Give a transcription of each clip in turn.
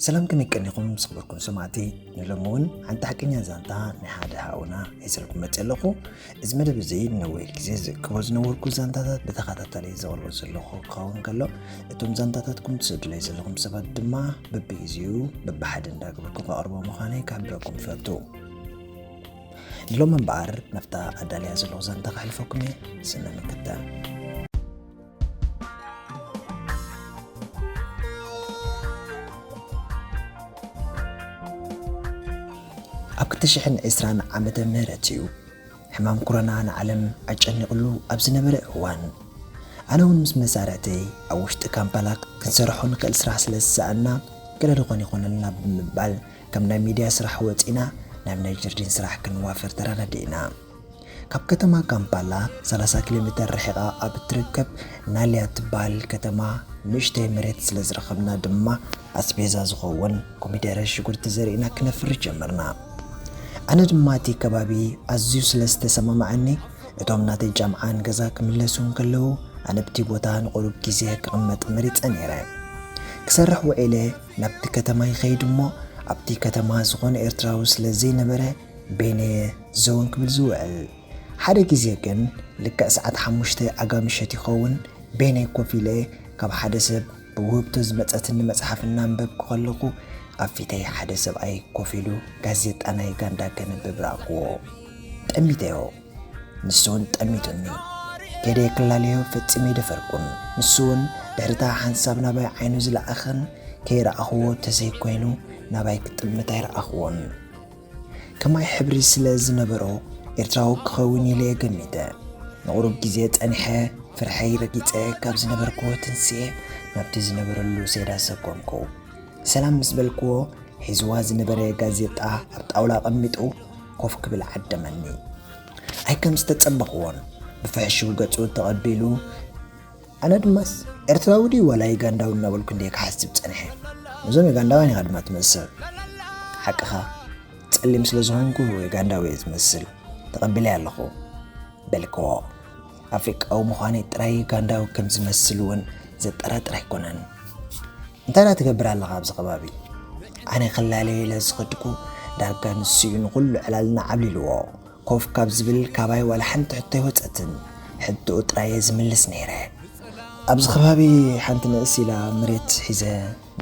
ሰላም፣ ከመይ ቀኒኹም ዝኽበርኩም ሰማዕቲ? ንሎሚ እውን ሓንቲ ሓቀኛ ዛንታ ናይ ሓደ ሓውና ሒዘልኩም መፅእ ኣለኹ። እዚ መደብ እዚ ንነዊሕ ግዜ ዝእክቦ ዝነበርኩ ዛንታታት ብተኸታታሊ ዘቕርቦ ዘለኹ ክኸውን ከሎ፣ እቶም ዛንታታትኩም ትስእዱለይ ዘለኹም ሰባት ድማ በብግዜኡ በብሓደ እንዳገበርኩ ከቕርቦ ምዃነይ ክሕብረኩም እፈቱ። ንሎሚ እምበኣር ናብታ ኣዳልያ ዘለኹ ዛንታ ከሕልፈኩም እየ። ስነ ምክታል። ኣብ ክልተ ሽሕን ዕስራን ዓመተ ምህረት እዩ ሕማም ኮሮና ንዓለም ኣጨኒቕሉ ኣብ ዝነበረ እዋን፣ ኣነ እውን ምስ መሳርሕተይ ኣብ ውሽጢ ካምፓላ ክንሰርሖ ንኽእል ስራሕ ስለ ዝሰኣና፣ ገለ ደኾን ይኾነልና ብምባል፣ ካብ ናይ ሚድያ ስራሕ ወፂና ናብ ናይ ጀርዲን ስራሕ ክንዋፈር ተረዳዲእና። ካብ ከተማ ካምፓላ ሰላሳ ኪሎ ሜተር ርሒቓ ኣብ እትርከብ ናልያ እትበሃል ከተማ ንእሽተይ መሬት ስለ ዝረኸብና ድማ፣ ኣስቤዛ ዝኸውን ኮሚደረ፣ ሽጉርቲ ዘሪእና ክነፍሪ ጀመርና። ኣነ ድማ እቲ ከባቢ ኣዝዩ ስለ ዝተሰማማዓኒ፣ እቶም ናተይ ጃምዓ ንገዛ ክምለሱ እንከለዉ፣ ኣነ ኣብቲ ቦታ ንቑሩብ ግዜ ክቕመጥ መሪጸ ነይረ። ክሰርሕ ውዒለ ናብቲ ከተማ ይኸይድ እሞ፣ ኣብቲ ከተማ ዝኾነ ኤርትራዊ ስለ ዘይነበረ፣ በይነየ ዘውን ክብል ዝውዕል። ሓደ ግዜ ግን፣ ልክዕ ሰዓት ሓሙሽተ ኣጋ ምሸት ይኸውን፣ በይነይ ኮፍ ኢለ ካብ ሓደ ሰብ ብውህብቶ ዝመጸትኒ መጽሓፍ እናንበብኩ ከለኹ፣ ኣብ ፊተይ ሓደ ሰብኣይ ኮፍ ኢሉ ጋዜጣ ናይ ጋንዳ ከንብብ ረኣኽዎ። ጠሚተዮ። ንሱ እውን ጠሚቱኒ። ከይደ ክላለዮ ፈጺመ ኣይደፈርኩን። ንሱ እውን ድሕሪታ ሓንሳብ ናባይ ዓይኑ ዝለኣኸን ከይረኣኽዎ ተዘይኮይኑ ናባይ ክጥምት ኣይረኣኽዎን። ከማይ ሕብሪ ስለ ዝነበሮ ኤርትራዊ ክኸውን ኢለ እየ ገሚተ። ንቑሩብ ግዜ ጸኒሐ ፍርሐይ ረጊጸ ካብ ዝነበርክዎ ተንሲኤ ናብቲ ዝነበረሉ ሴዳ ሰጎምኩ። ሰላም ምስ በልክዎ፣ ሒዝዋ ዝነበረ ጋዜጣ ኣብ ጣውላ ኣቐሚጡ ኮፍ ክብል ዓደመኒ። ኣይ ከም ዝተጸበኽዎን፣ ብፍሕሽው ገጹ ተቐቢሉ፣ ኣነ ድማስ፣ ኤርትራዊ ድዩ ዋላ ዩጋንዳዊ እናበልኩ እንድየ ክሓስብ ጸኒሐ። ነዞም ዩጋንዳውያን ኢኻ ድማ ትመስል። ሓቅኻ፣ ጸሊም ስለ ዝኾንኩ ዩጋንዳዊ እየ ዝመስል። ተቐቢለያ ኣለኹ። በልክዎ። ኣፍሪቃዊ ምዃነይ ጥራይ ዩጋንዳዊ ከም ዝመስል እውን ዘጠራጥር ኣይኮነን። እንታይ ደኣ ትገብር ኣለኻ ኣብዚ ከባቢ? ኣነ ክላለዮ ኢለ ዝኸድኩ ዳርጋ ንሱ እዩ ንኹሉ ዕላልና ዓብሊልዎ። ኮፍ ካብ ዝብል ካባይ ዋላ ሓንቲ ሕቶ ኣይወጸትን። ሕቶኡ ጥራይ እየ ዝምልስ ነይረ። ኣብዚ ከባቢ ሓንቲ ንእስ ኢላ መሬት ሒዘ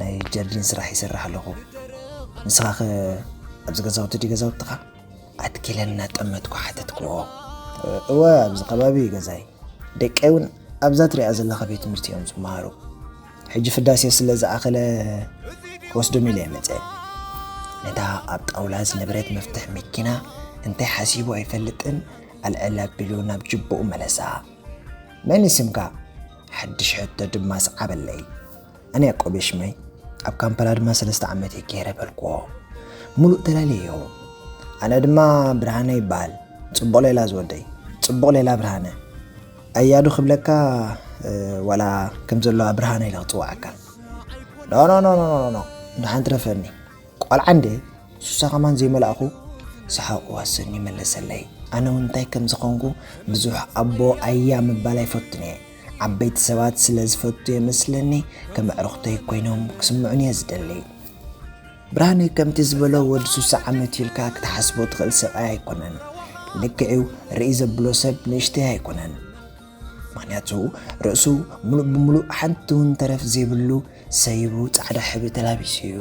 ናይ ጀርዲን ስራሕ ይሰርሕ ኣለኹ። ንስኻ ኸ ኣብዚ ገዛውቲ ድዩ ገዛውትኻ? ኣትኪለ እናጠመትኩ ሓተትክዎ። እወ፣ ኣብዚ ከባቢ እዩ ገዛይ። ደቀይ እውን ኣብዛ ትሪኣ ዘለኻ ቤት ትምህርቲ እዮም ዝመሃሩ። ሕጂ ፍዳሴ ስለ ዝኣኸለ ክወስዶም ኢለ እየ መጸ። ነታ ኣብ ጣውላ ዝነበረት መፍትሕ መኪና እንታይ ሓሲቡ ኣይፈልጥን፣ ኣልዕል ኣቢሉ ናብ ጅብኡ መለሳ። መን እዩ ስምካ? ሓድሽ ሕቶ ድማ ሰዓበለይ። ኣነ ያዕቆብ እየ ሽመይ፣ ኣብ ካምፓላ ድማ ሰለስተ ዓመት እየ ገይረ በልክዎ። ሙሉእ ተላለየዮ። ኣነ ድማ ብርሃነ ይበሃል። ጽቡቕ ሌላ ዝወደይ። ጽቡቕ ሌላ ብርሃነ። ኣያዱ ክብለካ፣ እ፣ ዋላ ከም ዘለዋ ብርሃነ ኢለ ክጽውዓካ? ኖ፣ ኖ፣ ኖ፣ ኖ፣ ኖ፣ ኖ። ንሓንቲ ረፈኒ። ቆልዓ እንዴ? ሱሳ ከማን ዘይመላእኹ? ሰሓቑ ኣሰንዩ መለሰለይ። ኣነ እውን እንታይ ከም ዝኾንኩ ብዙሕ ኣቦ ኣያ ምባል ኣይፈቱን እየ። ዓበይቲ ሰባት ስለ ዝፈቱ እየ መስለኒ፣ ከም ኣዕሩኽተይ ኮይኖም ክስምዑኒ እየ ዝደሊ። ብርሃነ ከምቲ ዝበሎ ወዲ ሱሳ ዓመት ኢልካ ክትሓስቦ ትኽእል ሰብኣይ ኣይኮነን። ልክዕ እዩ፣ ርኢ ዘብሎ ሰብ ንእሽተይ ኣይኮነን። ምኽንያቱ ርእሱ ሙሉእ ብሙሉእ ሓንቲ እውን ተረፍ ዘይብሉ ሰይቡ ጻዕዳ ሕብሪ ተላቢሱ እዩ።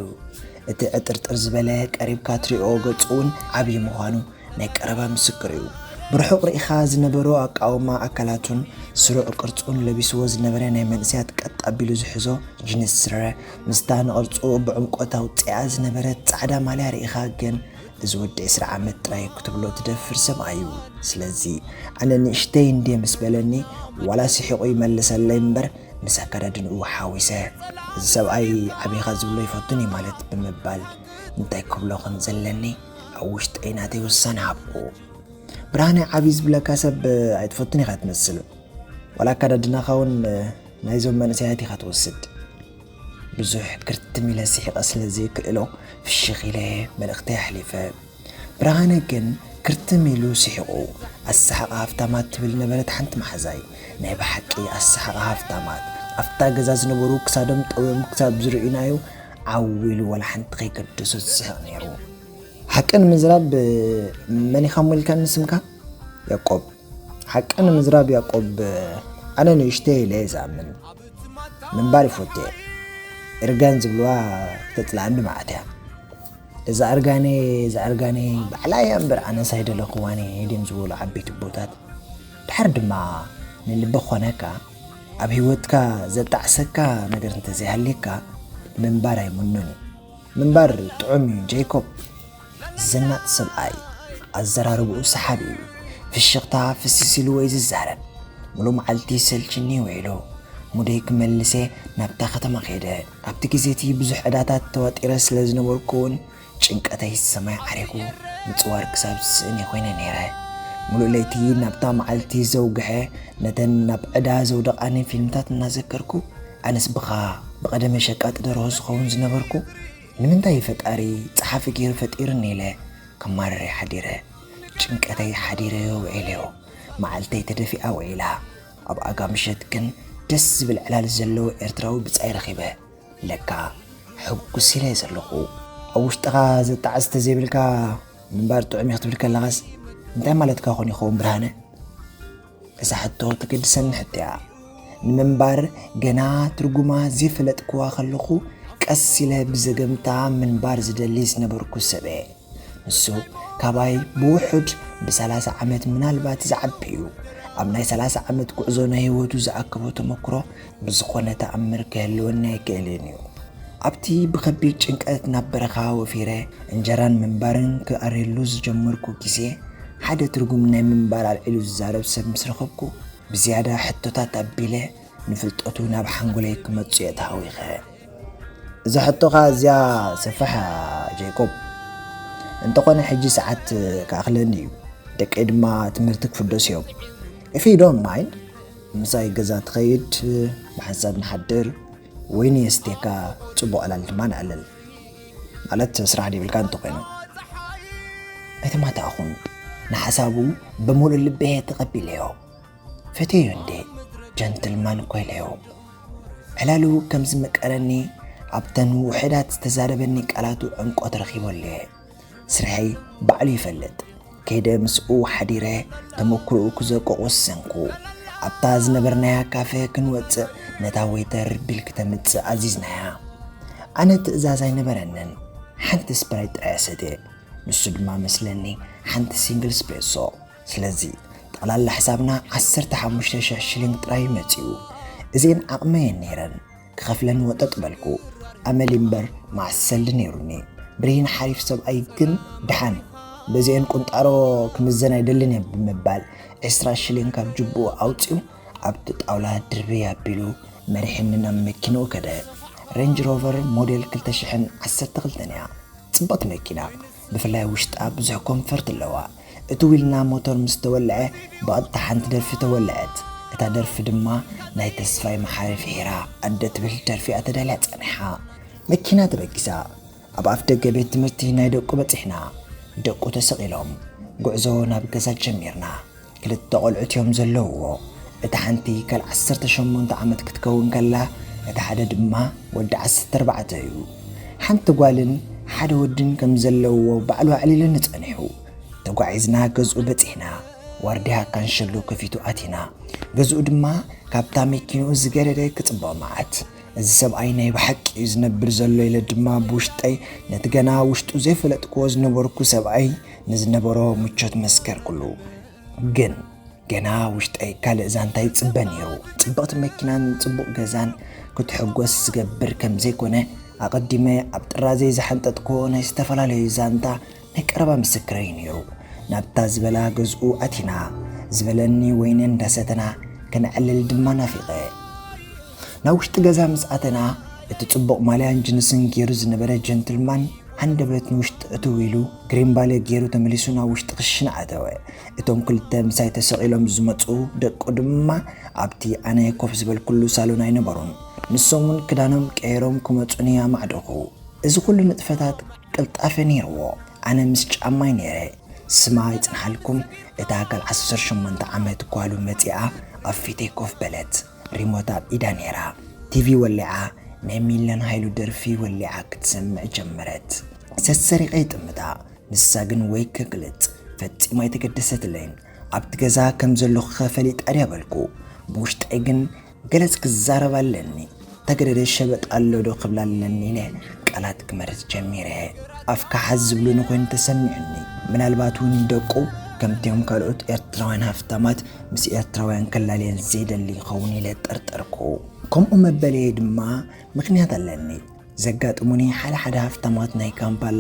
እቲ ዕጥርጥር ዝበለ ቀሪብካ ትሪኦ ገጹ እውን ዓብዪ ምዃኑ ናይ ቀረባ ምስክር እዩ። ብርሑቕ ርኢኻ ዝነበሮ ኣቃውማ ኣካላቱን ስሩዕ ቅርጹን ለቢስዎ ዝነበረ ናይ መንእሰያት ቀጥ ኣቢሉ ዝሕዞ ጂንስ ስረ ምስታ ንቕርጹ ብዕምቆት ኣውጺኣ ዝነበረት ጻዕዳ ማልያ ርኢኻ ግን እዚ ወዲ ዕስራ ዓመት ጥራይ ክትብሎ ትደፍር ሰብኣይ እዩ። ስለዚ ኣነ ንእሽተይ እንድየ ምስ በለኒ ዋላ ስሒቑ ይመልሰለይ እምበር ምስ ኣከዳድንኡ ሓዊሰ እዚ ሰብኣይ ዓቢኻ ዝብሎ ይፈቱን እዩ ማለት ብምባል እንታይ ክብሎ ከም ዘለኒ ኣብ ውሽጠይ ናተይ ውሳነ ሃብኩ። ብርሃነ ዓብዪ ዝብለካ ሰብ ኣይትፈቱን ኢኻ ትመስል። ዋላ ኣከዳድናኻ እውን ናይዞም መንእሰያት ኢኻ ትወስድ። ብዙሕ ክርትም ኢለ ስሒቐ ስለ ዘይክእሎ ፍሽኽ ኢለ መልእኽተይ ኣሕሊፈ። ብርሃነ ግን ክርትም ኢሉ ስሒቑ። ኣሰሓቓ ሃፍታማት ትብል ነበረት ሓንቲ መሓዛይ። ናይ ብሓቂ ኣሰሓቓ ሃፍታማት። ኣብታ ገዛ ዝነበሩ ክሳዶም ጠውዮም ክሳብ ዝርእዩናዩ ዓው ኢሉ ዋላ ሓንቲ ከይገደሶ ዝስሕቕ ነይሩ። ሓቂ ንምዝራብ፣ መን ኢኻ እሞ ኢልካኒ ስምካ? ያቆብ። ሓቂ ንምዝራብ ያቆብ፣ ኣነ ንእሽተይ ኢለ እየ ዝኣምን። ምንባር ይፈቱ እየ። እርጋን ዝብልዋ ክተጽልኣኒ መዓት እያ። እዛ እርጋነ፣ እዛ እርጋነ ባዕላ እያ እምበር ኣነስ ኣይደለኽዋን እየ ድዮም ዝበሉ ዓበይቲ ኣቦታት። ድሓር ድማ ንልቢ ክኾነካ፣ ኣብ ህይወትካ ዘጣዕሰካ ነገር እንተዘይሃልየካ ምንባር ኣይምኖን እዩ። ምንባር ጥዑም እዩ ጄኮብ። ዘናጥ ሰብኣይ፣ ኣዘራርብኡ ሰሓቢ እዩ። ፍሽኽታ ፍስስ ኢሉ ወይ ዝዛረብ። ሙሉእ መዓልቲ ሰልችኒ ውዒሉ። ሙደይ ክመልስ እየ ናብታ ከተማ ከይደ። ኣብቲ ግዜ እቲ ብዙሕ ዕዳታት ተዋጢረ ስለ ዝነበርኩ እውን ጭንቀተይ ሰማይ ዓሪጉ ምጽዋር ክሳብ ዝስእን እየ ኮይነ ነይረ። ሙሉእ ለይቲ ናብታ መዓልቲ ዘውግሐ ነተን ናብ ዕዳ ዘውደቓኒ ፊልምታት እናዘከርኩ ኣነስ ብኻ ብቐደመ ሸቃጢ ደርሆ ዝኸውን ዝነበርኩ ንምንታይ እዩ ፈጣሪ ጸሓፊ ገይሩ ፈጢሩኒ ኢለ ከማርር እየ ሓዲረ። ጭንቀተይ ሓዲረዮ ውዒለዮ። መዓልተይ ተደፊኣ ውዒላ። ኣብ ኣጋ ምሸት ግን ደስ ዝብል ዕላል ዘለዎ ኤርትራዊ ብጻይ ረኺበ። ለካ ሕጉስ ኢለ እየ ዘለኹ። ኣብ ውሽጥኻ ዘጣዕስ ተዘይብልካ ምንባር ጥዑም እዩ ክትብል ከለኻስ እንታይ ማለትካ ኮን ይኸውን ብርሃነ? እዛ ሕቶ ተገድሰኒ ሕቶ እያ። ንምንባር ገና ትርጉማ ዘይፈለጥክዋ ከለኹ ቀስ ኢለ ብዘገምታ ምንባር ዝደሊ ዝነበርኩ ሰብ እየ። ንሱ ካባይ ብውሑድ ብሰላሳ ዓመት ምናልባት ዝዓቢ እዩ። ኣብ ናይ ሰላሳ ዓመት ጉዕዞ ናይ ህይወቱ ዝኣከቦ ተመክሮ ብዝኾነ ተኣምር ክህልወኒ ኣይክእልን እዩ። ኣብቲ ብኸቢድ ጭንቀት ናብ በረኻ ወፊረ እንጀራን ምንባርን ክኣርየሉ ዝጀመርኩ ግዜ ሓደ ትርጉም ናይ ምንባር ኣልዒሉ ዝዛረብ ሰብ ምስ ረኸብኩ ብዝያዳ ሕቶታት ኣቢለ ንፍልጠቱ ናብ ሓንጎለይ ክመጽእ እየ ተሃዊኸ። እዛ ሕቶኻ ኣዝያ ሰፋሕ እያ ጄኮብ። እንተኾነ ሕጂ ሰዓት ክኣኽለኒ እዩ። ደቀይ ድማ ትምህርቲ ክፍደሱ እዮም። If you don't mind፣ ምሳይ ገዛ ትኸይድ፣ ብሓንሳብ ንሓድር፣ ወይኒ የስቴካ፣ ጽቡቕ ዕላል ድማ ንዕልል። ማለት ስራሕ ዘይብልካ እንተኾይኑ። ኣይተማታእኹን። ንሓሳቡ ብምሉእ ልበ ተቐቢለዮ። ፈትየዮ እንዴ? ጀንትልማን እኮ ኢለዮ። ዕላሉ ከም ዝምቀረኒ ኣብተን ውሑዳት ዝተዛረበኒ ቃላቱ ዕምቆት ረኺበሉ እየ። ስርሐይ ባዕሉ ይፈልጥ። ከይደ ምስኡ ሓዲረ ተመክሮኡ ክዘቅቕ ወሰንኩ። ኣብታ ዝነበርናያ ካፈ ክንወጽእ ነታ ዌይተር ቢል ክተምጽእ ኣዚዝናያ። ኣነ ትእዛዝ ኣይነበረንን። ሓንቲ ስፕራይት ጥራይ እየ ሰትየ። ንሱ ድማ መስለኒ ሓንቲ ሲንግል ስፕሬሶ። ስለዚ ጠቕላላ ሕሳብና ዓሰርተ ሓሙሽተ ሽሕ ሽሊንግ ጥራይ እዩ መጺኡ። እዚኤን ዓቕመይ እየን ነይረን። ክኸፍለን ወጠጥ በልኩ። ኣመል እምበር መዓስ ሰልዲ ነይሩኒ። ብርሂን ሓሪፍ ሰብኣይ ግን ደሓን በዚኤን ቁንጣሮ ክምዘን ኣይደልን እየ ብምባል ዕስራ ሽሊንግ ካብ ጅብኡ ኣውጺኡ ኣብቲ ጣውላ ድርብይ ኣቢሉ መሪሕኒ ናብ መኪንኡ ከደ። ሬንጅ ሮቨር ሞዴል ክልተ ሽሕን ዓሰርተ ክልተን እያ። ጽብቕቲ መኪና፣ ብፍላይ ውሽጣ ብዙሕ ኮንፈርት ኣለዋ። እቲ ዊልና ሞተር ምስ ተወልዐ ብቐጥታ ሓንቲ ደርፊ ተወልዐት። እታ ደርፊ ድማ ናይ ተስፋይ መሓሪ ፍሒራ ኣደ ትብል ደርፊ እያ ተዳልያ ጸኒሓ። መኪና ተበጊሳ። ኣብ ኣፍ ደገ ቤት ትምህርቲ ናይ ደቁ በጺሕና። ደቁ ተሰቒሎም ጉዕዞ ናብ ገዛ ጀሚርና። ክልተ ቆልዑት እዮም ዘለውዎ። እታ ሓንቲ ከል ዓሰርተ ሸሞንተ ዓመት ክትከውን ከላ፣ እቲ ሓደ ድማ ወዲ ዓሰርተ ኣርባዕተ እዩ። ሓንቲ ጓልን ሓደ ወድን ከም ዘለውዎ ባዕሉ ኣዕሊሉኒ ጸኒሑ። ተጓዒዝና ገዝኡ በጺሕና። ዋርድያ ካንሸሎ ከፊቱ ኣቲና። ገዝኡ ድማ ካብታ መኪንኡ ዝገደደ ክጽብቕ መዓት። እዚ ሰብኣይ ናይ ብሓቂ እዩ ዝነብር ዘሎ ኢለ ድማ ብውሽጠይ ነቲ ገና ውሽጡ ዘይፈለጥክዎ ዝነበርኩ ሰብኣይ ንዝነበሮ ምቾት መስከርኩሉ። ግን ገና ውሽጠይ ካልእ ዛንታ ይጽበ ነይሩ። ጽብቕቲ መኪናን ጽቡቕ ገዛን ክትሕጎስ ዝገብር ከም ዘይኮነ ኣቐዲመ ኣብ ጥራዘይ ዝሓንጠጥክዎ ናይ ዝተፈላለዩ ዛንታ ናይ ቀረባ ምስክረይ ነይሩ። ናብታ ዝበላ ገዝኡ ኣቲና። ዝበለኒ ወይኒ እንዳሰተና ከነዕልል ድማ ናፊቐ። ናብ ውሽጢ ገዛ ምስ ኣተና፣ እቲ ጽቡቕ ማልያን ጅንስን ገይሩ ዝነበረ ጀንትልማን ሃንደበት ንውሽጢ እትው ኢሉ ግሪምባለ ገይሩ ተመሊሱ ናብ ውሽጢ ክሽነ ኣተወ። እቶም ክልተ ምሳይ ተሰቒሎም ዝመጹ ደቁ ድማ ኣብቲ ኣነ ኮፍ ዝበልኩሉ ሳሎን ኣይነበሩን። ንሶም እውን ክዳኖም ቀይሮም ክመጹኒ ኣማዕደኹ። እዚ ኩሉ ንጥፈታት ቅልጣፈ ነይርዎ። ኣነ ምስ ጫማይ ነይረ። ስማ ይጽንሓልኩም፣ እታ ጓል ዓሰርተ ሸሞንተ ዓመት ጓሉ መጺኣ ኣብ ፊተይ ኮፍ በለት። ሪሞት ኣብ ኢዳ ነይራ። ቲቪ ወሊዓ ናይ ሚለን ሃይሉ ደርፊ ወሊዓ ክትሰምዕ ጀመረት። ሰሰሪቐ ይጥምታ፣ ንሳ ግን ወይ ከግልጽ ፈጺማ ኣይተገደሰትለይን። ኣብቲ ገዛ ከም ዘለኹ ከ ፈሊጣ ድያ በልኩ። ብውሽጠይ ግን ገለጽ ክዛረብ ኣለኒ። ተገደደ ሸበጥ ኣሎ ዶ ክብላ ኣለኒ ኢለ ቃላት ክመርጽ ጀሚረ። ኣፍካ ሓዝ ዝብሉ ንኮይኑ ተሰሚዑኒ። ምናልባት እውን ደቁ ከምቲኦም ካልኦት ኤርትራውያን ሃፍታማት ምስ ኤርትራውያን ከላልየን ዘይደሊ ይኸውን ኢለ ጠርጠርኩ። ከምኡ መበለየ ድማ ምኽንያት ኣለኒ። ዘጋጥሙኒ ሓደ ሓደ ሃፍታማት ናይ ካምፓላ፣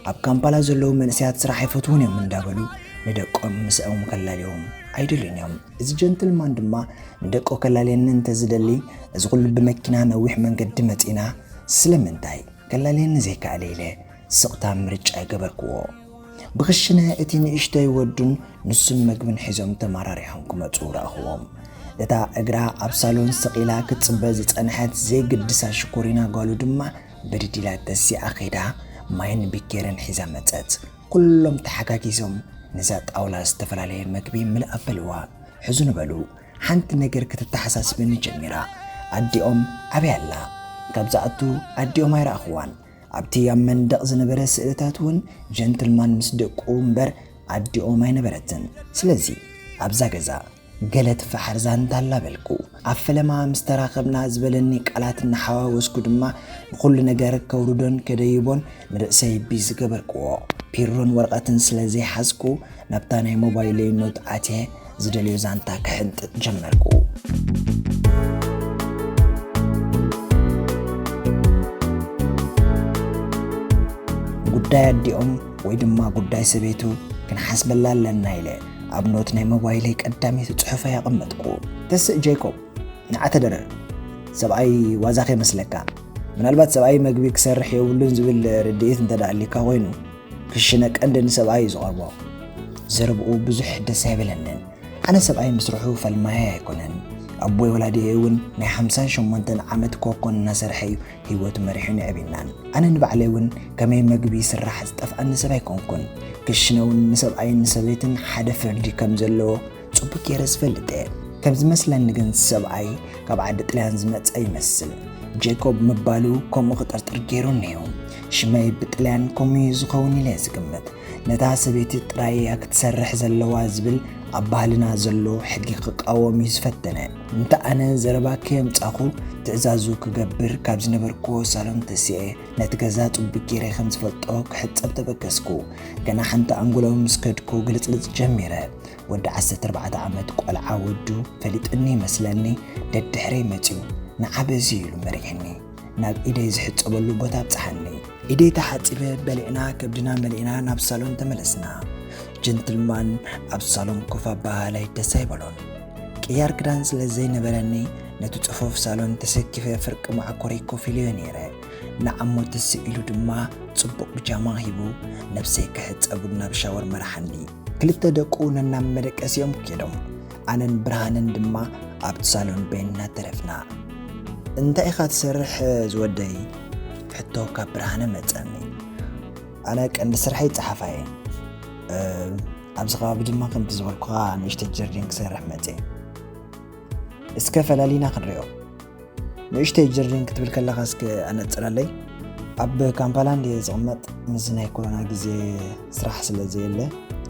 ኣብ ካምፓላ ዘለዉ መንእሰያት ስራሕ ኣይፈትዉን እዮም እንዳበሉ ንደቆም ምስኦም ከላልዮም ኣይደልዩን እዮም። እዚ ጀንትልማን ድማ ንደቆ ከላልየኒ እንተዝደሊ፣ እዚ ኩሉ ብመኪና ነዊሕ መንገዲ መጺና ስለምንታይ ከላልየኒ ዘይከኣለ ኢለ ስቕታ ምርጫ ኣይገበርክዎ። ብኽሽነ እቲ ንእሽተይ ወዱን ንሱን መግብን ሒዞም ተመራሪሖም ክመጹ ረኣኽዎም። እታ እግራ ኣብ ሳሎን ሰቒላ ክትጽበ ዝጸንሐት ዘይግድሳ ሽኮሪና ጓሉ ድማ ብድድ ኢላ ተሲኣ ኸይዳ ማይን ቢኬርን ሒዛ መጸት። ኩሎም ተሓጋጊዞም ነዛ ጣውላ ዝተፈላለየ መግቢ ምልእ ኣበልዋ። ሕዙ ንበሉ፣ ሓንቲ ነገር ክትተሓሳስበኒ ጀሚራ። ኣዲኦም ኣበይ ኣላ? ካብ ዝኣቱ ኣዲኦም ኣይረኣኽዋን። ኣብቲ ኣብ መንደቕ ዝነበረ ስእልታት እውን ጀንትልማን ምስ ደቁ እምበር ኣዲኦም ኣይነበረትን። ስለዚ ኣብዛ ገዛ ገለ ትፈሓር ዛንታ ኣላ በልኩ። ኣብ ፈለማ ምስ ተራኸብና ዝበለኒ ቃላት እናሓዋወስኩ ድማ ንኹሉ ነገር ከውርዶን ከደይቦን ንርእሰይ ቢዚ ገበርክዎ። ፒሮን ወረቐትን ስለ ዘይሓዝኩ ናብታ ናይ ሞባይለይ ኖት ኣትየ ዝደልዮ ዛንታ ክሕንጥጥ ጀመርኩ። ጉዳይ ኣዲኦም ወይ ድማ ጉዳይ ሰበይቱ ክንሓስበላ ኣለና ኢለ ኣብ ኖት ናይ ሞባይለይ ቀዳመይቲ ጽሑፈይ ኣቐመጥኩ። ተስእ ጀይኮብ፣ ንዓ ተደረር። ሰብኣይ ዋዛ ከይመስለካ። ምናልባት ሰብኣይ መግቢ ክሰርሕ የብሉን ዝብል ርድኢት እንተ ደኣ ኣሊካ ኮይኑ፣ ክሽነ ቀንዲ ንሰብኣይ እዩ ዝቐርቦ። ዘረብኡ ብዙሕ ደስ ኣይበለንን። ኣነ ሰብኣይ ምስርሑ ፈልማየ ኣይኮነን። ኣቦይ ወላዲየ እውን ናይ ሓምሳን ሸሞንተን ዓመት ኮኮን እናሰርሐ እዩ ህይወቱ መሪሑ ንዕብናን። ኣነ ንባዕለይ እውን ከመይ መግቢ ይስራሕ ዝጠፍኣኒ ሰብ ኣይኮንኩን። ክሽነ እውን ንሰብኣይን ንሰበይትን ሓደ ፍርዲ ከም ዘለዎ ጽቡቅ ገይረ ዝፈልጥ እየ። ከም ዝመስለኒ ግን ሰብኣይ ካብ ዓዲ ጥልያን ዝመጸ ይመስል። ጄኮብ ምባሉ ከምኡ ክጥርጥር ገይሩኒ እዩ። ሽመይ ብጥልያን ከምኡ እዩ ዝኸውን ኢለ እየ ዝግምት። ነታ ሰበይቲ ጥራይ እያ ክትሰርሕ ዘለዋ ዝብል ኣብ ባህልና ዘሎ ሕጊ ክቃወም እዩ ዝፈተነ። እንተ ኣነ ዘረባ ከየምጻኹ ትእዛዙ ክገብር ካብ ዝነበርክዎ ሳሎን ተሲኤ ነቲ ገዛ ጽቡቅ ገይረ ከም ዝፈልጦ ክሕጸብ ተበገስኩ። ገና ሓንቲ ኣንጎሎ ምስ ከድኩ ግልጽልጽ ጀሚረ። ወዲ ዓሰርተ ኣርባዕተ ዓመት ቆልዓ ወዱ ፈሊጥኒ ይመስለኒ ደድሕረይ መጺኡ ንዓ በዚ ኢሉ መሪሕኒ። ናብ ኢደይ ዝሕጸበሉ ቦታ ኣብጽሓኒ። ኢደይ ተሓጺበ በሊዕና ከብድና መሊእና ናብ ሳሎን ተመለስና። ጀንትልማን ኣብ ሳሎን ኮፍ ኣበሃህላይ ደስ ኣይበሎን። ቅያር ክዳን ስለ ዘይነበረኒ ነቲ ጽፉፍ ሳሎን ተሰኪፈ ፍርቂ መዓኮረይ ኮፍ ኢለዮ ነይረ። ንዓሞ ተስእ ኢሉ ድማ ጽቡቕ ብጃማ ሂቡ ነብሰይ ክሕጸብ ናብ ሻወር መርሓኒ። ክልተ ደቁ ነናብ መደቀሲኦም ከይዶም። ኣነን ብርሃንን ድማ ኣብቲ ሳሎን በይንና ተረፍና። እንታይ ኢኻ ትሰርሕ ዝወደይ? ሕቶ ካብ ብርሃነ መጸኒ። ኣነ ቀንዲ ስርሐይ ጸሓፋይ እየ። ኣብዚ ከባቢ ድማ ከምቲ ዝበልኩኻ ንእሽተይ ጀርዲን ክሰርሕ መጽየ። እስከ ፈላሊና ክንሪኦ። ንእሽተይ ጀርዲን ክትብል ከለኻ እስከ ኣነጽረለይ። ኣብ ካምፓላ እንድየ ዝቕመጥ፣ ምስዚ ናይ ኮሮና ግዜ ስራሕ ስለ ዘየለ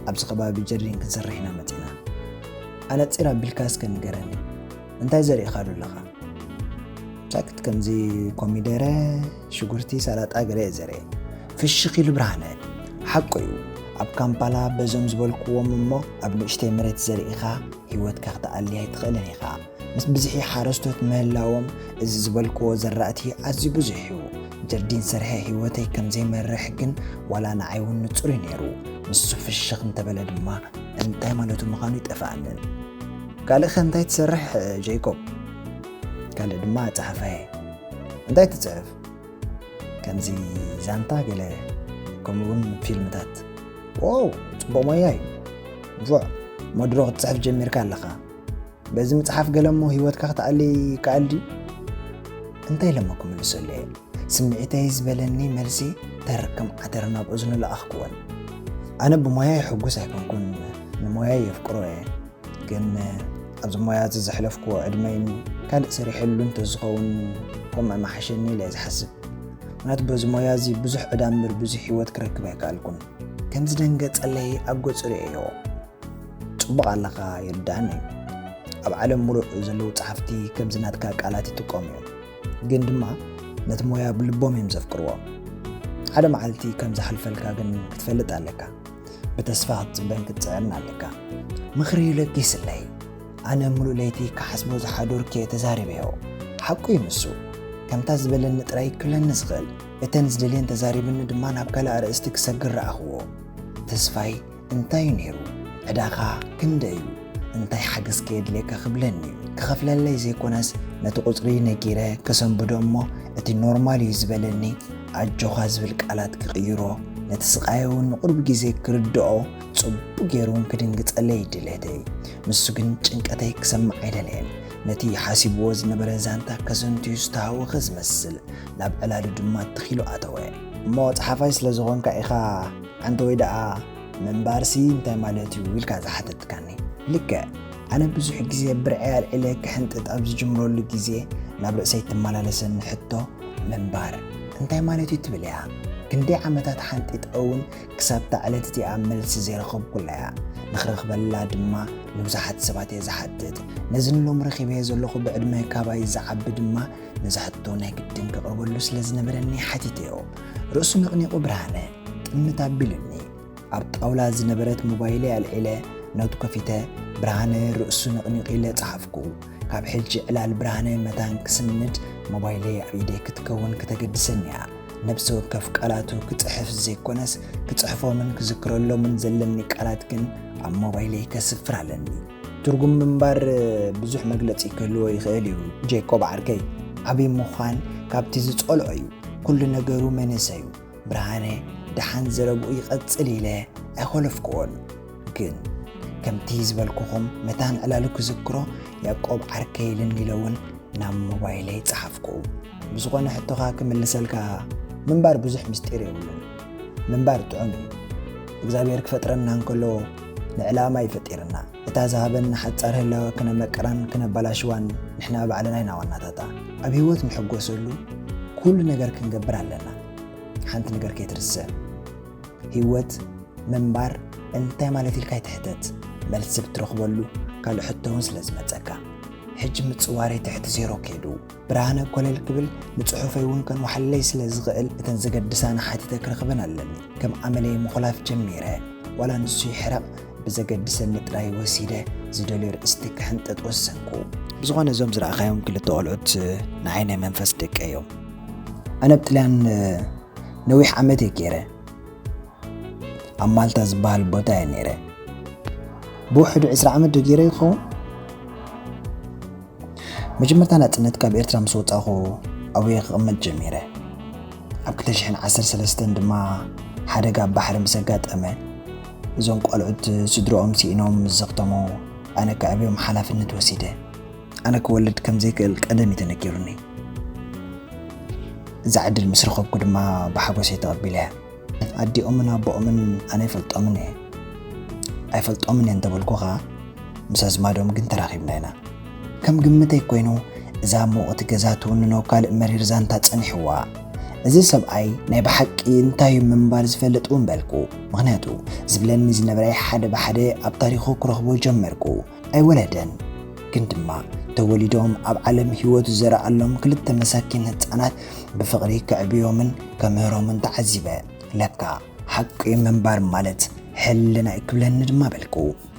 ኣብዚ ከባቢ ጀርዲን ክንሰርሕ ኢና መጺና። ኣነጺር ኣቢልካ እስከ ንገረኒ፣ እንታይ ዘሪእኻ ዶ ኣለኻ? ሳክት ከምዚ ኮሚደረ፣ ሽጉርቲ፣ ሰላጣ ገለ እየ ዘርእ። ፍሽኽ ኢሉ ብርሃነ። ሓቁ እዩ፣ ኣብ ካምፓላ በዞም ዝበልክዎም እሞ ኣብ ንእሽተይ መሬት ዘሪእኻ ህይወትካ ክትኣሊ ኣይትኽእልን ኢኻ። ምስ ብዝሒ ሓረስቶት ምህላዎም እዚ ዝበልክዎ ዘራእቲ ኣዝዩ ብዙሕ እዩ። ጀርዲን ሰርሐ ህይወተይ ከም ዘይመርሕ ግን ዋላ ንዓይ እውን ንጹር እዩ ነይሩ። ንሱ ፍሽኽ እንተበለ ድማ እንታይ ማለቱ ምዃኑ ይጠፍኣንን። ካልእኸ እንታይ ትሰርሕ ጀይኮብ? ካልእ ድማ ጸሓፋየ። እንታይ ትጽሕፍ? ከምዚ ዛንታ ገለ፣ ከምኡውን ፊልምታት። ዋው፣ ጽቡቕ ሞያ እዩ። ጆዕ፣ እሞ ድሮ ክትጽሕፍ ጀሚርካ ኣለኻ። በዚ ምጽሓፍ ገለ እሞ ህይወትካ ክትኣሊ ይከኣል ድዩ? እንታይ ኢለ እሞ ክምልሰሉ እየ? ስምዒተይ ዝበለኒ መልሲ ተር ከም ዓተር ናብ እዝኑ ለኣኽክወን። ኣነ ብሞያይ ሕጉስ ኣይኮንኩን፣ ንሞያይ የፍቅሮ እየ። ግን ኣብዚ ሞያ እዚ ዘሕለፍክዎ ዕድመይን ካልእ ሰሪሐሉ እንተዝኸውን ከምኡ ምሓሸኒ ኢለ እየ ዝሓስብ። ምኽንያቱ በዚ ሞያ እዚ ብዙሕ ዕዳ እምበር ብዙሕ ህይወት ክረክብ ኣይከኣልኩን። ከም ዝደንገጸለይ ኣብ ገጹ ርእየዮ። ጽቡቕ ኣለኻ፣ ይርድኣኒ እዩ። ኣብ ዓለም ምሉእ ዘለዉ ጸሓፍቲ ከምዚ ናትካ ቃላት ይጥቀሙ እዮም። ግን ድማ ነቲ ሞያ ብልቦም እዮም ዘፍቅርዎ። ሓደ መዓልቲ ከም ዝሓልፈልካ ግን ክትፈልጥ ኣለካ። ብተስፋ ክትጽበን ክትጽዕርን ኣለካ። ምኽሪ ለጊስለይ። ኣነ ምሉእ ለይቲ ክሓስቦ ዝሓደርኩ እየ ተዛሪበዮ። ሓቁ እዩ ንሱ። ከምታ ዝበለኒ ጥራይ ክብለኒ ዝኽእል። እተን ዝደልየን ተዛሪብኒ ድማ ናብ ካልእ ኣርእስቲ ክሰግር ረኣኽዎ። ተስፋይ እንታይ እዩ ነይሩ? ዕዳኻ ክንደይ እዩ? እንታይ ሓገዝ ከየድልየካ ክብለኒ እዩ። ክኸፍለለይ ዘይኮነስ ነቲ ቁጽሪ ነጊረ ከሰንብዶ እሞ እቲ ኖርማል እዩ ዝበለኒ ኣጆኻ ዝብል ቃላት ክቕይሮ፣ ነቲ ስቓየ እውን ንቑሩብ ግዜ ክርድኦ፣ ጽቡቕ ገይሩ እውን ክድንግጸለይ እዩ ድሌተይ። ንሱ ግን ጭንቀተይ ክሰምዕ ኣይደለየን። ነቲ ሓሲብዎ ዝነበረ ዛንታ ከዘንትዩ ዝተሃወኸ ዝመስል፣ ናብ ዕላሉ ድማ ትኽ ኢሉ ኣተወ። እሞ ጸሓፋይ ስለ ዝኾንካ ኢኻ ሓንቲ ወይ ደኣ ምንባርሲ እንታይ ማለት እዩ ኢልካ ዝሓተትካኒ? ልክዕ፣ ኣነ ብዙሕ ግዜ ብርዐይ ኣልዒለ ክሕንጥጥ ኣብ ዝጅምረሉ ግዜ ናብ ርእሰይ ትመላለሰኒ ሕቶ፣ ምንባር እንታይ ማለት እዩ ትብል እያ። ክንደይ ዓመታት ሓንጢጠ እውን ክሳብታ ዕለት እቲኣ መልሲ ዘይረኸብኩላ እያ። ንኽረኽበላ ድማ ንብዙሓት ሰባት እየ ዝሓትት። ነዚ ንሎም ረኺበዮ ዘለኹ ብዕድመ ካባይ ዝዓቢ ድማ ነዚ ሕቶ ናይ ግድን ከቕርበሉ ስለ ዝነበረኒ ሓቲተዮ። ርእሱ ነቕኒቑ ብርሃነ ጥምት ኣቢሉኒ። ኣብ ጣውላ ዝነበረት ሞባይለይ ኣልዒለ ኖት ከፊተ ብርሃነ ርእሱ ነቕኒቑ ኢለ ጸሓፍኩ። ካብ ሕጂ ዕላል ብርሃነ መታን ክስንድ ሞባይለይ ኣብ ኢደይ ክትከውን ከተገድሰኒ እያ። ነብሲ ወከፍ ቃላቱ ክጽሕፍ ዘይኮነስ ክጽሕፎምን ክዝክረሎምን ዘለኒ ቃላት ግን ኣብ ሞባይለይ ከስፍር ኣለኒ። ትርጉም ምንባር ብዙሕ መግለጺ ክህልዎ ይኽእል እዩ ጄኮብ ዓርከይ። ዓብዪ ምዃን ካብቲ ዝጸልኦ እዩ። ኩሉ ነገሩ መነሰ እዩ። ብርሃነ ደሓን ዘረብኡ ይቐጽል ኢለ ኣይኾለፍክዎን። ግን ከምቲ ዝበልኩኹም መታን ዕላሉ ክዝክሮ ያዕቆብ ዓርከይ ልኒ ኢለ እውን ናብ ሞባይለይ ጸሓፍኩ። ብዝኾነ ሕቶኻ ክምልሰልካ ምንባር ብዙሕ ምስጢር የብሉን። ምንባር ጥዑም እዩ። እግዚኣብሔር ክፈጥረና እንከሎ ንዕላማ እዩ ፈጢርና። እታ ዝሃበና ሓጻር ህላወ ክነመቅራን ክነበላሽዋን ንሕና ባዕልና ኢና ዋናታታ። ኣብ ህይወት ንሕጎሰሉ ኩሉ ነገር ክንገብር ኣለና። ሓንቲ ነገር ከይትርስዕ። ህይወት ምንባር እንታይ ማለት ኢልካ ኣይትሕተት። መልሲ ብትረኽበሉ ካልእ ሕቶ እውን ስለ ዝመጸካ። ሕጂ ምጽዋረይ ትሕቲ ዜሮ ከይዱ። ብርሃነ ኮለል ክብል ንጽሑፈይ እውን ከንውሓለይ ስለ ዝኽእል እተን ዘገድሳኒ ሓቲተ ክረኽበን ኣለኒ። ከም ኣመለይ ምኹላፍ ጀሚረ። ዋላ ንሱ ይሕረቕ ብዘገድሰኒ ጥራይ ወሲደ ዝደልዮ ርእስቲ ክሕንጥጥ ወሰንኩ። ብዝኾነ እዞም ዝረኣኻዮም ክልተ ቆልዑት ንዓይ ናይ መንፈስ ደቀይ እዮም። ኣነ ኣብ ጥልያን ነዊሕ ዓመት እየ ገይረ። ኣብ ማልታ ዝበሃል ቦታ እየ ነይረ። ብውሕዱ ዕስራ ዓመት ዶ ገይረ ይኸውን? መጀመርታ ናጽነት ካብ ኤርትራ ምስ ወጻኹ ኣብየ ክቕመጥ ጀሚረ። ኣብ ክልተ ሽሕን ዓሰርተ ሰለስተን ድማ ሓደጋ ኣብ ባሕሪ ምስ ኣጋጠመ፣ እዞም ቆልዑት ስድርኦም ስኢኖም ምስ ዘኽተሙ፣ ኣነ ከዕብዮም ሓላፍነት ወሲደ። ኣነ ክወልድ ከም ዘይክእል ቀደም እዩ ተነጊሩኒ። እዛ ዕድል ምስ ረኸብኩ ድማ ብሓጎስ እየ ተቐቢለያ። ኣዲኦምን ኣቦኦምን ኣነ ኣይፈልጦምን እየ። ኣይፈልጦምን እየ እንተበልኩኻ፣ ምስ ኣዝማዶም ግን ተራኺብና ኢና። ከም ግምተይ ኮይኑ፣ እዛ ሙቕቲ ገዛ ትውንኖ ካልእ መሪር ዛንታ ጸኒሕዋ። እዚ ሰብኣይ ናይ ብሓቂ እንታይ እዩ ምንባር ዝፈልጥ እውን በልኩ። ምኽንያቱ፣ ዝብለኒ ዝነበረ ሓደ ብሓደ ኣብ ታሪኹ ክረኽቦ ጀመርኩ። ኣይወለደን። ግን ድማ ተወሊዶም ኣብ ዓለም ህይወት ዝዘረኣሎም ክልተ መሳኪን ህጻናት ብፍቕሪ ከዕብዮምን ከምህሮምን ተዓዚበ። ለካ ሓቂ ምንባር ማለት ሕልና እዩ ክብለኒ ድማ በልኩ።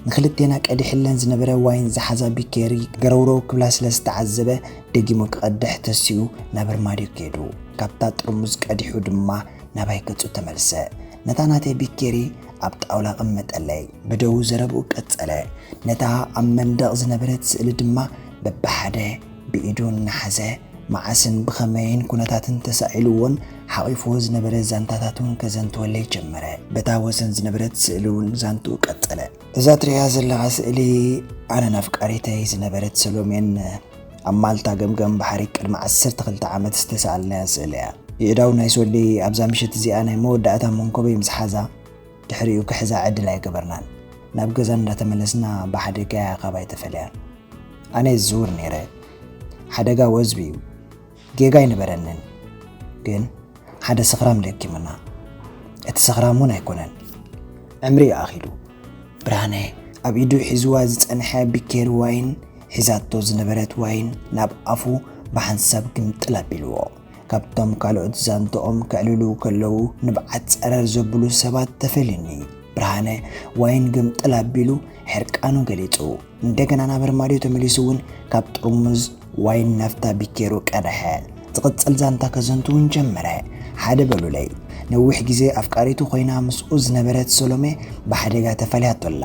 ንክልቴና ቀዲሕለን ዝነበረ ዋይን ዝሓዛ ቢኬሪ ገረውረው ክብላ ስለ ዝተዓዘበ ደጊሙ ክቐድሕ ተሲኡ ናብ ኣርማድዮ ከይዱ። ካብታ ጥርሙዝ ቀዲሑ ድማ ናባይ ገጹ ተመልሰ። ነታ ናተይ ቢኬሪ ኣብ ጣውላ ኣቐመጠለይ። ብደው ዘረብኡ ቀጸለ። ነታ ኣብ መንደቕ ዝነበረት ስእሊ ድማ በብሓደ ብኢዱ እናሓዘ መዓስን ብኸመይን ኩነታትን ተሳኢልዎን ሓቒፍዎ ዝነበረ ዛንታታት እውን ከዘንትወለይ ጀመረ። በታ ወሰን ዝነበረት ስእሊ እውን ዛንትኡ ቀጸለ። እዛ ትርእያ ዘለኻ ስእሊ ኣነን ኣፍቃሪተይ ዝነበረት ሰሎሜን ኣብ ማልታ ገምገም ባሕሪ ቅድሚ ዓሰርተ ክልተ ዓመት ዝተሳኣልናያ ስእሊ እያ። የእዳው ናይ ሶሊ ኣብዛ ምሸት እዚኣ ናይ መወዳእታ መንኮበይ ምስ ሓዛ፣ ድሕሪኡ ክሕዛ ዕድል ኣይገበርናን። ናብ ገዛ እንዳተመለስና ብሓደጋ እያ ካባይ ተፈልያ። ኣነ እየ ዝዝውር ነይረ። ሓደጋ ወዝቢ እዩ። ጌጋ ኣይነበረንን። ግን ሓደ ሰኽራም ለኪሙና። እቲ ሰኽራም እውን ኣይኮነን፣ ዕምሪ እዩ ኣኺሉ። ብርሃነ ኣብ ኢዱ ሒዝዋ ዝጸንሐ ቢኬር ዋይን፣ ሒዛቶ ዝነበረት ዋይን ናብ ኣፉ ብሓንሳብ ግምጥል ኣቢልዎ። ካብቶም ካልኦት ዛንትኦም ከዕልሉ ከለዉ ንብዓት ጸረር ዘብሉ ሰባት ተፈልዩኒ። ብርሃነ ዋይን ግምጥል ኣቢሉ ሕርቃኑ ገሊጹ። እንደገና ናብ ኣርማድዮ ተመሊሱ እውን ካብ ጥርሙዝ ዋይን ናብታ ቢኬሩ ቀድሐ። ዝቕጽል ዛንታ ከዘንቱ እውን ጀመረ። ሓደ በሉለይ። ነዊሕ ግዜ ኣፍቃሪቱ ኮይና ምስኡ ዝነበረት ሰሎሜ ብሓደጋ ተፈልያቶ ኣላ።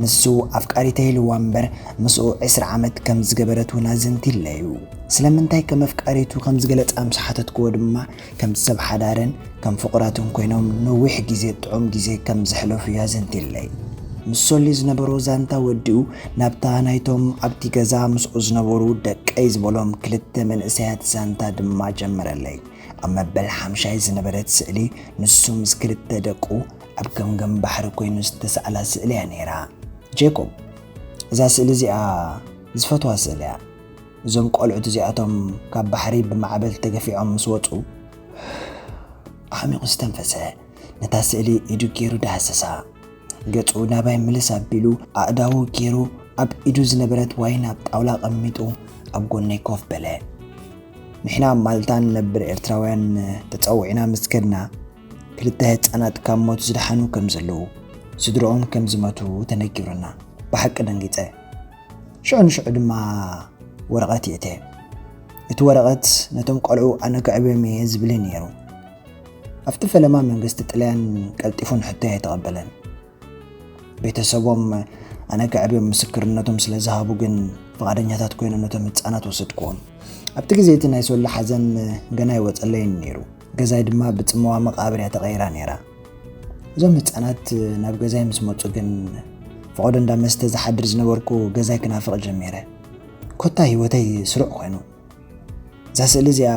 ንሱ ኣፍቃሪተይ ኢልዋ እምበር ምስኡ ዕስራ ዓመት ከም ዝገበረት እውን ኣዘንቲለይ እዩ። ስለምንታይ ከም ኣፍቃሪቱ ከም ዝገለጻ ምስ ሓተትክዎ ድማ ከምቲ ሰብ ሓዳርን ከም ፍቑራትን ኮይኖም ነዊሕ ግዜ ጥዑም ግዜ ከም ዘሕለፉ እዩ ኣዘንቲለይ። ምስ ሶሊ ዝነበሮ ዛንታ ወዲኡ ናብታ ናይቶም ኣብቲ ገዛ ምስኡ ዝነበሩ ደቀይ ዝበሎም ክልተ መንእሰያት ዛንታ ድማ ጀመረለይ። ኣብ መበል ሓምሻይ ዝነበረት ስእሊ ንሱ ምስ ክልተ ደቁ ኣብ ገምገም ባሕሪ ኮይኑ ዝተሳእላ ስእሊ እያ ነይራ። ጄኮብ፣ እዛ ስእሊ እዚኣ ዝፈትዋ ስእሊ እያ። እዞም ቆልዑት እዚኣቶም ካብ ባሕሪ ብማዕበል ተገፊዖም ምስ ወጹ፣ ኣዕሚቑ ዝተንፈሰ፣ ነታ ስእሊ ኢዱ ገይሩ ዳህሰሳ። ገጹ ናባይ ምልስ ኣቢሉ ኣእዳዉ ገይሩ ኣብ ኢዱ ዝነበረት ዋይን ኣብ ጣውላ ኣቐሚጡ ኣብ ጎነይ ኮፍ በለ። ንሕና ኣብ ማልታ ንነብር ኤርትራውያን ተጸዊዕና ምስ ከድና፣ ክልተ ህጻናት ካብ ሞት ዝደሓኑ ከም ዘለዉ፣ ስድርኦም ከም ዝመቱ ተነጊሩና። ብሓቂ ደንጊጸ። ሽዑ ንሽዑ ድማ ወረቐት የእተ። እቲ ወረቐት ነቶም ቆልዑ ኣነ ከዕብዮም እየ ዝብል እዩ ነይሩ። ኣብቲ ፈለማ መንግስቲ ጥልያን ቀልጢፉ ንሕቶይ ኣይተቐበለን። ቤተሰቦም ኣነ ከዕብዮም ምስክርነቶም ስለ ዝሃቡ ግን ፍቓደኛታት ኮይኖም ነቶም ህጻናት ወሰድክዎም። ኣብቲ ግዜ እቲ ናይ ሶሊ ሓዘን ገና ኣይወጸለይን ነይሩ። ገዛይ ድማ ብጽምዋ መቓብር እያ ተቐይራ ነይራ። እዞም ህጻናት ናብ ገዛይ ምስ መጹ ግን ፈቐዶ እንዳ መስተ ዝሓድር ዝነበርኩ ገዛይ ክናፍቕ ጀሚረ። ኮታ ህይወተይ ስሩዕ ኮይኑ። እዛ ስእሊ እዚኣ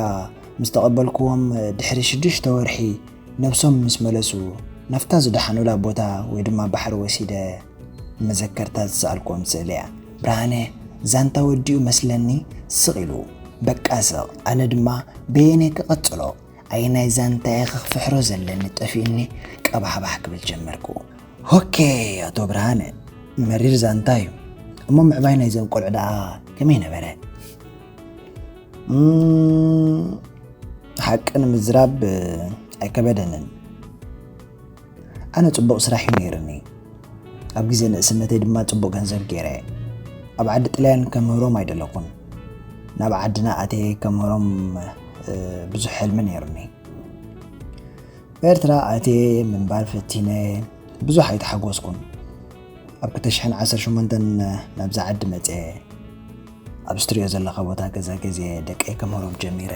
ምስ ተቐበልክዎም ድሕሪ ሽዱሽተ ወርሒ ነብሶም ምስ መለሱ፣ ናብታ ዝደሓኑላ ቦታ ወይ ድማ ባሕሪ ወሲደ ንመዘከርታ ዝሰኣልክዎም ስእሊ እያ። ብርሃነ ዛንታ ወዲኡ መስለኒ ስቕ ኢሉ። በቃ ስቕ፣ ኣነ ድማ በየነይ ክቐጽሎ? ኣየናይ ዛንታ እየ ክፍሕሮ ዘለኒ ጠፊኡኒ ቀባሕባሕ ክብል ጀመርኩ። ኦኬ ኣቶ ብርሃነ፣ መሪር ዛንታ እዩ። እሞ ምዕባይ ናይዞም ቆልዑ ደኣ ከመይ ነበረ? እም፣ ሓቂ ንምዝራብ ኣይከበደንን። ኣነ ጽቡቕ ስራሕ እዩ ነይሩኒ። ኣብ ግዜ ንእስነተይ ድማ ጽቡቕ ገንዘብ ገይረ እየ። ኣብ ዓዲ ጥልያን ከምህሮም ኣይደለኹን። ናብ ዓድና ኣትየ ከምህሮም፣ እ፣ ብዙሕ ሕልሚ ነይሩኒ። ኤርትራ ኣትየ ምንባር ፈቲነ ብዙሕ ኣይተሓጎስኩን። ኣብ ክልተ ሽሕን ዓሰርተ ሸሞንተን ናብዛ ዓዲ መጽየ። ኣብዚ ትሪኦ ዘለኻ ቦታ ገዛ ገዝየ ደቀይ ከምህሮም ጀሚረ።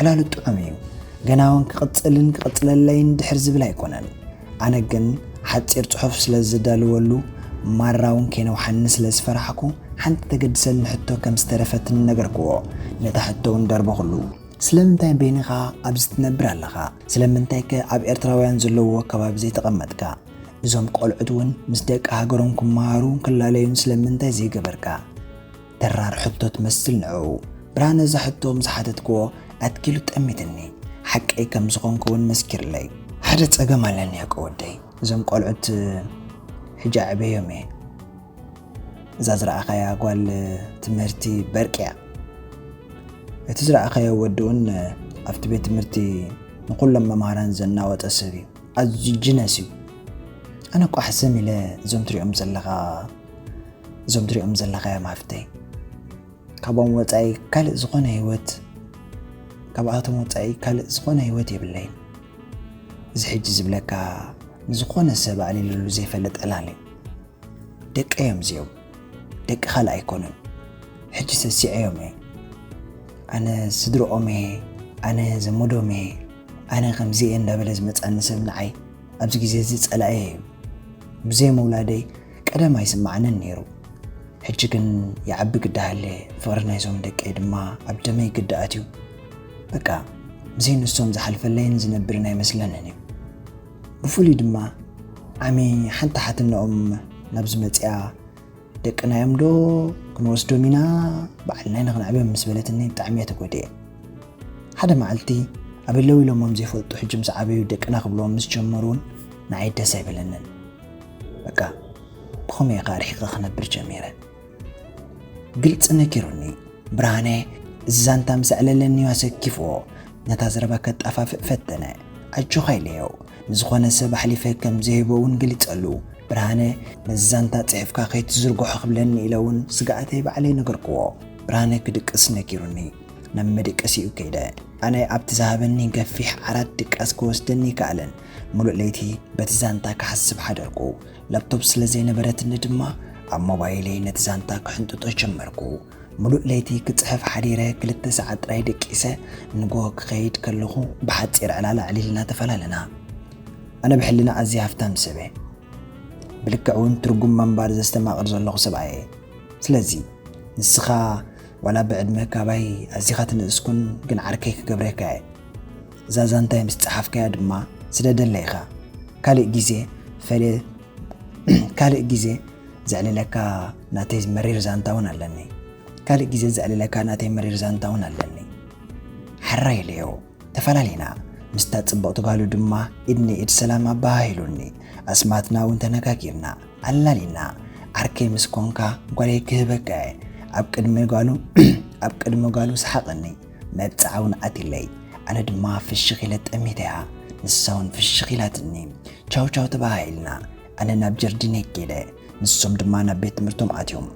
ዕላሉ ጥዑም እዩ። ገና እውን ክቕጽልን ክቕጽለለይን ድሕር ዝብል ኣይኮነን። ኣነ ግን ሓጺር ጽሑፍ ስለ ዝዳልወሉ ማራ እውን ከይነውሓኒ ስለ ዝፈራሕኩ ሓንቲ ተገድሰኒ ሕቶ ከም ዝተረፈትኒ ነገርክዎ። ነታ ሕቶ እውን ደርበኹሉ። ስለምንታይ በይንኻ ኣብዚ ትነብር ኣለኻ? ስለምንታይከ ኣብ ኤርትራውያን ዘለውዎ ከባቢ ዘይተቐመጥካ? እዞም ቆልዑት እውን ምስ ደቂ ሃገሮም ክመሃሩን ክላለዩን ስለምንታይ ዘይገበርካ? ተራር ሕቶ ትመስል ንዕኡ። ብርሃነ እዛ ሕቶ ምስ ሓተትክዎ ኣትኪሉ ጠሚትኒ። ሓቀይ ከም ዝኾንኩ እውን መስኪርለይ። ሓደ ጸገም ኣለኒ ያቆ ወደይ። እዞም ቆልዑት ሕጂ ኣዕበዮም እየ። እዛ ዝረኣኻያ ጓል ትምህርቲ በርቅያ። እቲ ዝረኣኻዮ ወዲ እውን ኣብቲ ቤት ትምህርቲ ንኹሎም መምሃራን ዘናወጠ ሰብ እዩ። ኣዝዩ ጅነስ እዩ። ኣነ እኮ ሕስም ኢለ እዞም ትሪኦም ዘለኻ፣ እዞም ትሪኦም ዘለኻዮም ሃፍተይ። ካብኦም ወጻኢ ካልእ ዝኾነ ህይወት፣ ካብኣቶም ወጻኢ ካልእ ዝኾነ ህይወት የብለይን። እዚ ሕጂ ዝብለካ ንዝኾነ ሰብ ኣዕሊሉሉ ዘይፈልጥ ዕላል እዩ። ደቀይ እዮም እዚኦም። ደቂ ካልእ ኣይኮኑን። ሕጂ ሰሲዐዮም እየ። ኣነ ስድርኦም እየ፣ ኣነ ዘመዶም እየ፣ ኣነ ከምዚ እየ እንዳበለ ዝመጻኒ ሰብ ንዓይ ኣብዚ ግዜ እዚ ጸላኢ እዩ። ብዘይ ምውላደይ ቀደም ኣይስማዓንን ነይሩ። ሕጂ ግን ይዓቢ ግዲ ሃልየ፣ ፍቕሪ ናይዞም ደቀይ ድማ ኣብ ደመይ ግዲ ኣትዩ። በቃ፣ ብዘይ ንሶም ዝሓልፈለይን ዝነብርን ኣይመስለንን እዩ። ብፍሉይ ድማ ዓሚ ሓንቲ ሓትነኦም ናብዚ መጺኣ፣ ደቅና እዮም ዶ ክንወስዶም ኢና፣ ባዕልና ኢና ክንዕብዮም ምስ በለትኒ ብጣዕሚ እየ ተጎዲኤ። ሓደ መዓልቲ ኣበይ ኣለዉ ኢሎሞም ዘይፈልጡ ሕጂ ምስ ዓበዩ ደቅና ክብልዎም ምስ ጀመሩ እውን ንዓይ ደስ ኣይበለንን። በቃ ብኸመይ ኢኻ ኣርሒቐ ክነብር ጀሚረ። ግልፂ ነጊሩኒ። ብርሃነ እዚ ዛንታ ምስ ኣዕለለኒ ኣሰኪፍዎ ነታ ዘረባ ከጣፋፍእ ፈተነ። ኣጆኻ ኢለዮ። ንዝኾነ ሰብ ኣሕሊፈ ከም ዘይህቦ እውን ገሊጸሉ። ብርሃነ ነዚ ዛንታ ጽሒፍካ ከይትዝርግሖ ክብለኒ ኢለ እውን ስግኣተይ ባዕለይ ነገርክዎ። ብርሃነ ክድቅስ ነጊሩኒ ናብ መደቀሲኡ ከይደ። ኣነ ኣብቲ ዝሃበኒ ገፊሕ ዓራት ድቃስ ክወስደኒ ይከኣለን። ሙሉእ ለይቲ በቲ ዛንታ ክሓስብ ሓደርኩ። ላፕቶፕ ስለ ዘይነበረትኒ ድማ ኣብ ሞባይለይ ነቲ ዛንታ ክሕንጥጦ ጀመርኩ። ሙሉእ ለይቲ ክጽሕፍ ሓዲረ ክልተ ሰዓት ጥራይ ደቂሰ ንግሆ ክኸይድ ከለኹ ብሓጺር ዕላል ኣዕሊልና ተፈላለና። ኣነ ብሕልና ኣዝየ ሃፍታም ሰብ'የ። ብልክዕ እውን ትርጉም ምንባር ዘስተማቕር ዘለኹ ሰብኣይ'የ። ስለዚ ንስኻ ዋላ ብዕድመ ካባይ ኣዚኻ ትንእስ ኩን ግን ዓርከይ ክገብረካ'የ። እዛ ዛንታይ ምስ ጸሓፍካያ ድማ ስደደለይ ኢኻ። ካልእ ግዜ ፈልየ ካልእ ግዜ ዘዕልለካ ናተይ መሪር ዛንታ እውን ኣለኒ። ካልእ ግዜ ዘዕልለካ ናተይ መሪር ዛንታ እውን ኣለኒ። ሕራይ ኢለዮ። ተፈላለና። ምስታ ጽብቕቲ ጓሉ ድማ ኢድ ንኢድ ሰላም ኣበሃሂሉኒ። ኣስማትና እውን ተነጋጊርና። ኣላሊና። ዓርከይ ምስ ኮንካ ጓለይ ክህበካ እየ። ኣብ ቅድሚ ጓሉ ኣብ ቅድሚ ጓሉ ሰሓቐኒ። መብጽዓ እውን ኣትለይ። ኣነ ድማ ፍሽኽ ኢለ ጠሚተያ። ንሳ እውን ፍሽኽ ኢላትኒ። ቻው ቻው ተበሃሂልና። ኣነ ናብ ጀርዲን ከይደ፣ ንሶም ድማ ናብ ቤት ትምህርቶም ኣትዮም።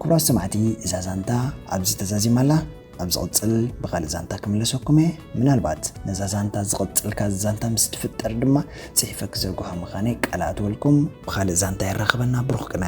ክቡራት ሰማዕቲ፣ እዛ ዛንታ ኣብዚ ተዛዚማ ኣላ። ኣብ ዝቕጽል ብኻልእ ዛንታ ክምለሰኩም እየ። ምናልባት ነዛ ዛንታ ዝቕጽል ካልእ ዛንታ ምስ ትፍጠር ድማ ጽሒፈ ክዝርግሖ ምዃነይ ቃል ኣትወልኩም። ብኻልእ ዛንታ የራኽበና። ብሩኽ ቅነ።